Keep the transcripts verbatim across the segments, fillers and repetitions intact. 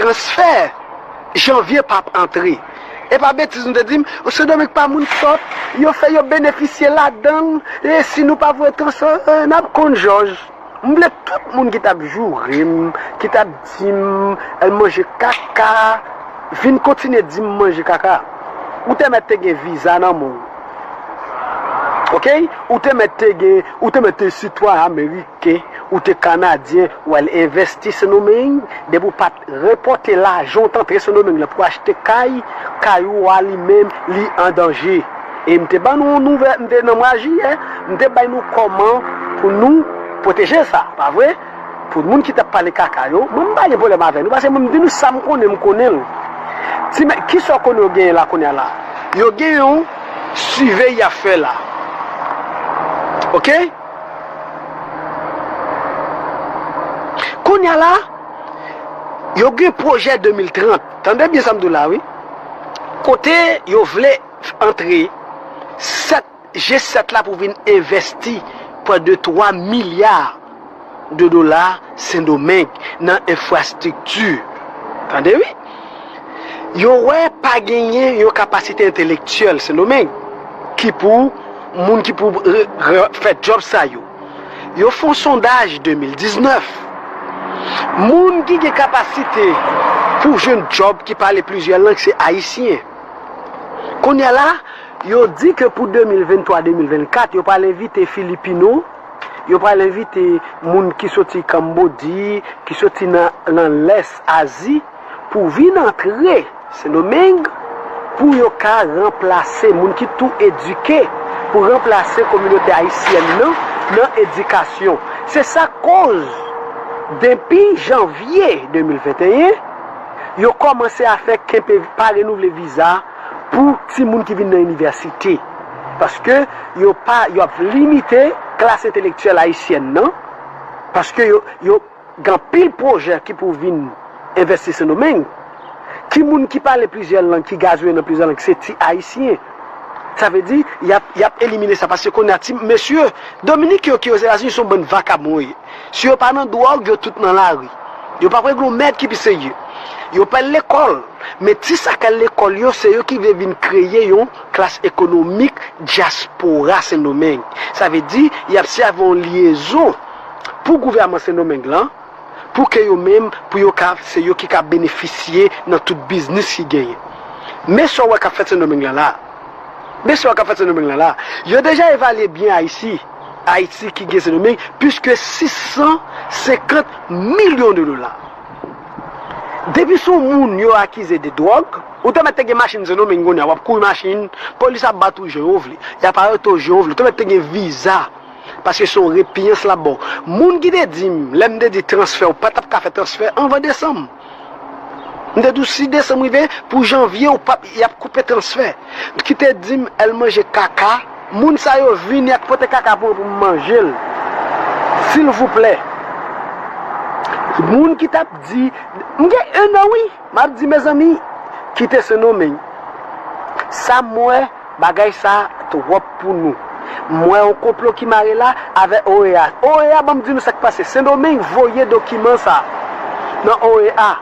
transfè, janvye p ap antre. E pa betiz nou te di m, Sendomeng pa moun sòt, yo fè yo benefisye ladan l, e si nou pa voye transfè, e, n ap konn jòj. M vle tout moun ki t ap joure m, ki t ap di m, al manje kaka, vin kontinye di m manje kaka. Ou te mèt te gen viza nan men w. Oke? Ou te mèt te gen, ou te mèt te sitwayen ameriken, ou te kanadyen, ou al envesti Sendomeng, depi w pa t repòte lajan w t antre Sendomeng lan pou achte kay, kay ou a li menm, li an danje. E m te ban nou yon nouvèl, m te nan mwa jiyè, m te bay nou kòman pou nou pwoteje sa, pa vre? Pou moun ki t ap pale kaka yo, mwen m pa gen pwoblèm avè nou, paske mwen m di nou sa m konnen, m konnen l. Ti mè, kisa w konnen yo genyen la kounye a la? Yo gen yon sivey y ap fè la. Oke? Kounye a la, yo gen pwojè de mil trant. Tande byen sa m di w la, wi. Kote yo vle antre sèt G sèt la pou vin envesti plis de twa milya de dola Sendomeng nan enfrastrikti. Tande wi. Yo wè pa genyen yon kapasite entèlektyèl Sendomeng ki pou moun ki pou re- re- fè djòb sa yo. Yo fè yon sondaj de mil diznèf. Moun ki gen kapasite pou jwenn djòb ki pale plizyè lang se Ayisyen. Kounye a la, yo di ke pou de mil venntwa de mil vennkat, yo pral envite Filipino, yo pral envite moun ki soti Kanbodi, ki soti nan, nan lès Azi, pou vin antre Sendomeng, pou yo ka ranplase moun ki tou edike, pou ranplase kominote ayisyèn nan, nan edikasyon. Se sa k koz, depi janvye de mil venteyen, yo kòmanse a fè kenpe pa renouvle viza pou timoun ki vin nan inivèsite. Paske yo pa, yo ap limite klas entelektyèl ayisyèn nan, paske yo, yo gen anpil pwojè ki pou vin envesti Sendomeng. Ki moun ki pale plizyè lang, ki gazouye nan plizyè lang, se ti Ayisyen. Sa vle di, y ap, y ap elimine sa, paske kounye a ti mesye Dominik yo ki Ozetazini se yon bann vakabon yo ye. Si yo pa nan dwòg, yo tout nan lari. Yo p ap regle yon mèd ki pi serye. Yo pa al lekòl, men ti sa k al lekòl yo, se yo ki vle vin kreye yon klas ekonomik dyaspora Sendomeng. Sa vle di, y ap sèvi yon lyezon pou gouvèman Sendomeng lan, pou ke yo menm, pou yo ka, se yo ki ka benefisye nan tout biznis ki genyen. Men sa w wè k ap fèt Sendomeng lan la. Men sa w wè k ap fèt Sendomeng lan la. Yo deja evalye byen Ayiti. Ayiti ki gen Sendomeng plis ke sis san senkant milyon de dola. Depi se yon moun yo akize de dwòg, ou te mèt te gen machin Sendomeng kounye a, w ap kouri machin, polis ap bat ou jan yo vle, y ap arete w jan yo vle, ou te mèt te gen viza, paske se yon repiyans l ap ba w. Moun ki te di m, lè m te di transfè, ou pa t ap ka fè transfè anvan desanm. M te di w si desanm rive, pou janvye, ou p ap, y ap koupe transfè. Ki te di m, al manje kaka, moun sa yo vini ak pote kaka pou mwen pou m manje l. Silvouplè. Moun ki t ap di, m gen en an, wi, m ap di, mezanmi, kite Sendomeng. Sa m wè, bagay sa twòp pou nou. M wè yon konplo ki mare la avèk O E A. O E A, ban m di nou sa k pase. Sendomeng voye dokiman sa nan O E A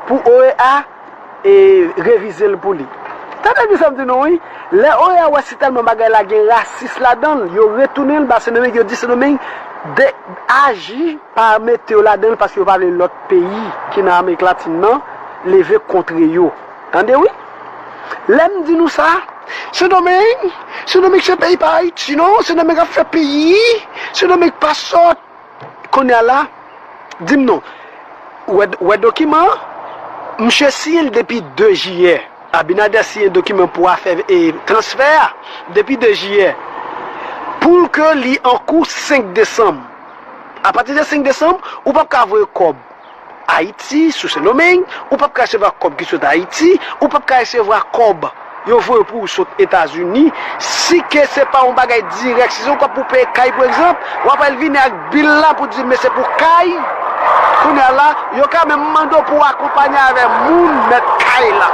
pou O E A e revize l pou li. Tande byen sa m di nou, wi. Lè O E A wè si tèlman bagay la gen rasis ladan l, yo retounen l ba Sendomeng, yo di Sendomeng de aji pa mete yo ladan l paske yo pa vle lòt peyi ki nan Amerik Latin nan leve kontre yo. Tande wi. Lè m di nou sa, Sendomeng, Sendomeng se peyi pa Ayiti non, Sendomeng ap fè peyi, Sendomeng pa sòt. Kounye a la, di m non, ou wè, ou wè dokiman an? Misye siyen l depi de jiyè. Abinader siyen dokiman pou afè e, transfè a depi de jiyè. Pou l ke li an kou senk desanm. Apati de senk desanm, ou p ap ka voye kòb Ayiti sou Sendomeng, ou p ap ka resevwa kòb ki sot Ayiti, ou p ap ka resevwa kòb yo voye pou ou sot Etazini, si ke se pa yon bagay dirèk, si se yon kòb pou peye kay, pa egzanp, w ap al vini ak bil la pou di, men se pou kay. Kounye a la, yo ka menm mande w pou w akonpanye avè moun mèt kay la.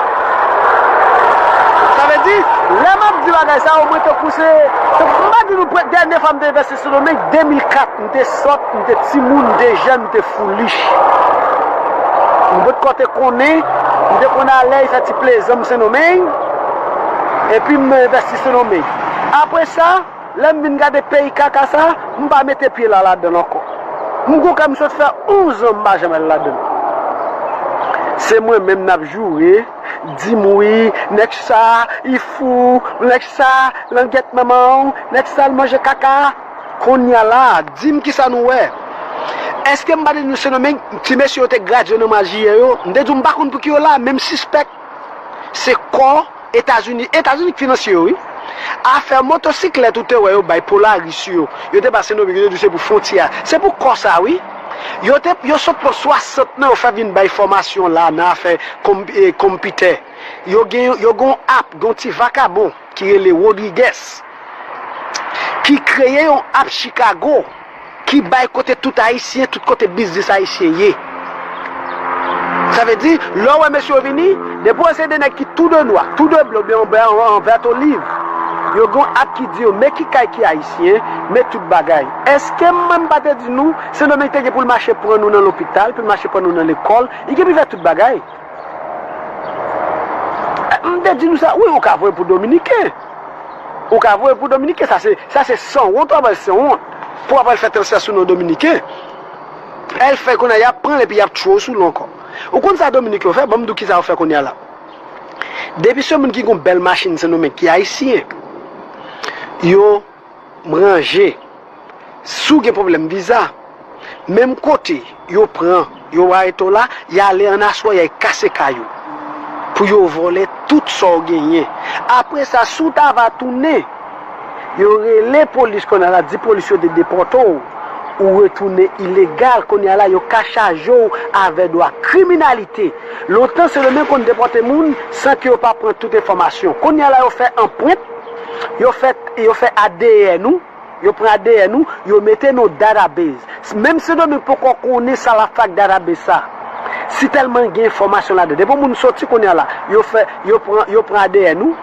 Sa vle di, lè m ap di bagay sa yo, mwen tankou se, tankou m pa di nou prè, dènye fwa m te envesti Sendomeng, de mil kat, m te sòt, m te timoun, m te jèn, m te foulich. M potko te konnen, m te konn ale fè ti plezan m Sendomeng, epi m envesti Sendomeng. Apre sa, lè m vin gade peyi kaka sa, m pa mete pye la ladan l ankò. M gon kay m sot fè onz an m pa janm al ladan l. Se mwen menm n ap joure, di m wi, nèg sa, li fou, nèg sa, langyèt manman w, nèg sa, l manje kaka. Kounye a la, di m kisa nou wè. Èske m pa te di nou Sendomeng, ti mesye yo te gradye nan mwa jiyè yo? M te di w m pa konn pou ki yo la, men m sispèk se kò Etazini, Etazini k finansye yo, wi. Afè motosiklèt ou te wè yo bay Polaris yo, yo te ba Sendomeng, yo te di se pou fwontyè a. Se pou kò sa, wi. Yo te, yo sot pran swasant nan yo fè vin bay fòmasyon la nan afè konm-, e, konpitè. Yo gen, yo gen yon app, gen yon ti vakabon ki rele Rodriguez, ki kreye yon app Chicago, ki bay kote tout Ayisyen, tout kote biznis Ayisyen ye. Sa vle di, lè w wè mesye yo vini, depi w wè se de nèg ki tou de nwa, tou de ble, oubyen an, an, an vèt oliv, yo gen yon app ki di yo, men ki kay ki Ayisyen, men tout bagay. Èske mwen m pa te di nou, Sendomeng te gen pou l mache pran nou nan lopital, pou l mache pran nou nan lekòl, li gen pou l fè tout bagay? M te di nou sa, wi, ou ka voye pou Dominiken. Ou ka voye pou Dominiken, sa se, sa se sanwont, w ap al sanwont. Pou w ap al fè transfè sou non Dominiken. Èl fè kounye a, y ap pran l epi y ap tchwe w sou l ankò. Ou konn sa Dominiken yo fè? Ban m di w kisa yo fè kounye a la. Depi se moun ki gon bèl machin Sendomeng ki ayisyen, yo ranje. Si w gen pwoblèm viza, menm kote yo pran, yo arete w la, y ale ann aswè, y al kase kay ou. Pou yo vòlè tout sa w genyen. Apre sa, si w ta va tounen, yo rele polis kounye a la, di polis yo te depòte w, ou retounen ilegal, kounye a la, yo ka chaje w avè dwa kriminalite. Lontan, Sendomeng konn depòte moun san ke yo pa pran tout enfòmasyon. Kounye a la, yo fè anprent, yo fè, yo fè A D N ou, yo pran A D N ou, yo mete nan database. Menm Sendomeng poko konnen sa l ap fè ak database sa. Si tèlman gen enfòmasyon ladan. Depi yon moun soti kounye a la, yo fè, yo pran, yo pran A D N ou,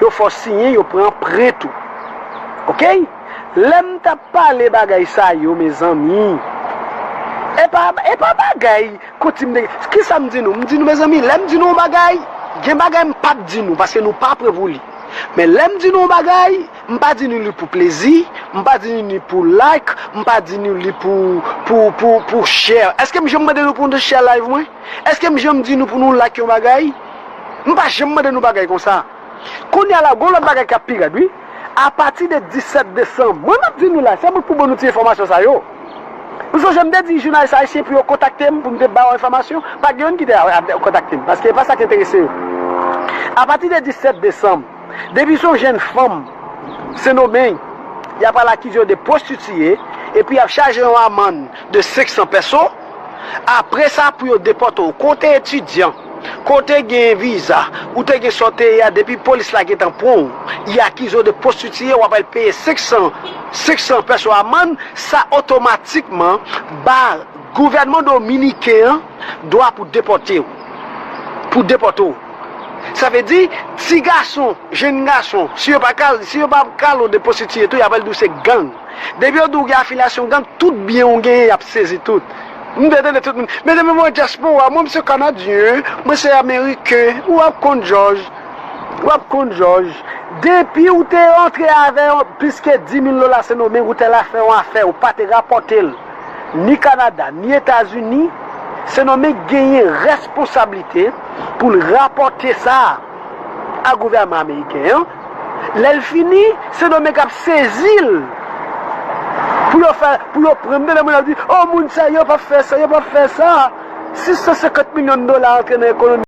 yo fè w siyen, yo pran anprent ou. Oke? Lè m t ap pale bagay sa yo, mezanmi, e pa, e pa bagay koutim de, kisa m di nou? M di nou, mezanmi, lè m di nou yon bagay, gen bagay m p ap di nou, paske nou pa pre pou li. Men lè m di nou yon bagay, m pa di nou li pou plezi, m pa di nou li pou like, m pa di nou li pou, pou, pou, pou share. Èske m janm mande nou pou nou share live mwen? Èske m janm di nou pou nou like yon bagay? M pa janm mande nou bagay konsa. Kounye a la, gon lòt bagay k ap pi rèd, wi. Apati de disèt desanm, mwen m ap di nou la, se bout pou bon nou ti enfòmasyon sa yo. Nou sonje m te di jounalis ayisyen pou yo kontakte m, pou m te ba yo enfòmasyon, pa gen youn ki te a, a, kontakte m, paske e pa sa k enterese yo. Apati de disèt desanm, depi se yon jèn fanm Sendomeng, y ap al akize yo de pwostitiye, epi y ap chaje yon amann de senk san pèso, apre sa, pou yo depòte w, kote etidyan, kote gen viza, ou te gen sa w te ye a, depi polis la gentan pran w, y akize w de pwostitiye, w ap al peye senk san, senk san pèso amann, sa otomatikman ba gouvènman dominiken an dwa pou depòte w. Pou depòte w. Sa vle di, ti gason, jèn gason, si yo pa kal-, si yo pa kale w de pwostitiye tou, y ap al di w se gang. Depi yo di w gen afilyasyon gang, tout byen ou genyen, y ap sezi tout. M te tande tout moun, "Mezanmi, mwen dyaspora, mwen, m se Kanadyen, mwen se Ameriken, w ap konn jòj, w ap konn jòj." Depi ou te antre avè yon plis ke dis mil dola Sendomeng, ou te al fè yon afè, ou pa te rapòte l ni Kanada, ni Etazini, Sendomeng genyen responsablite pou l rapòte sa a gouvènman ameriken an. Lè l fini, Sendomeng ap sezi l pou yo fè, pou yo pran. M tande moun ap di, "O, moun sa yo p ap fè sa, yo p ap fè sa." Sis san senkant milyon dola antre nan ekonomi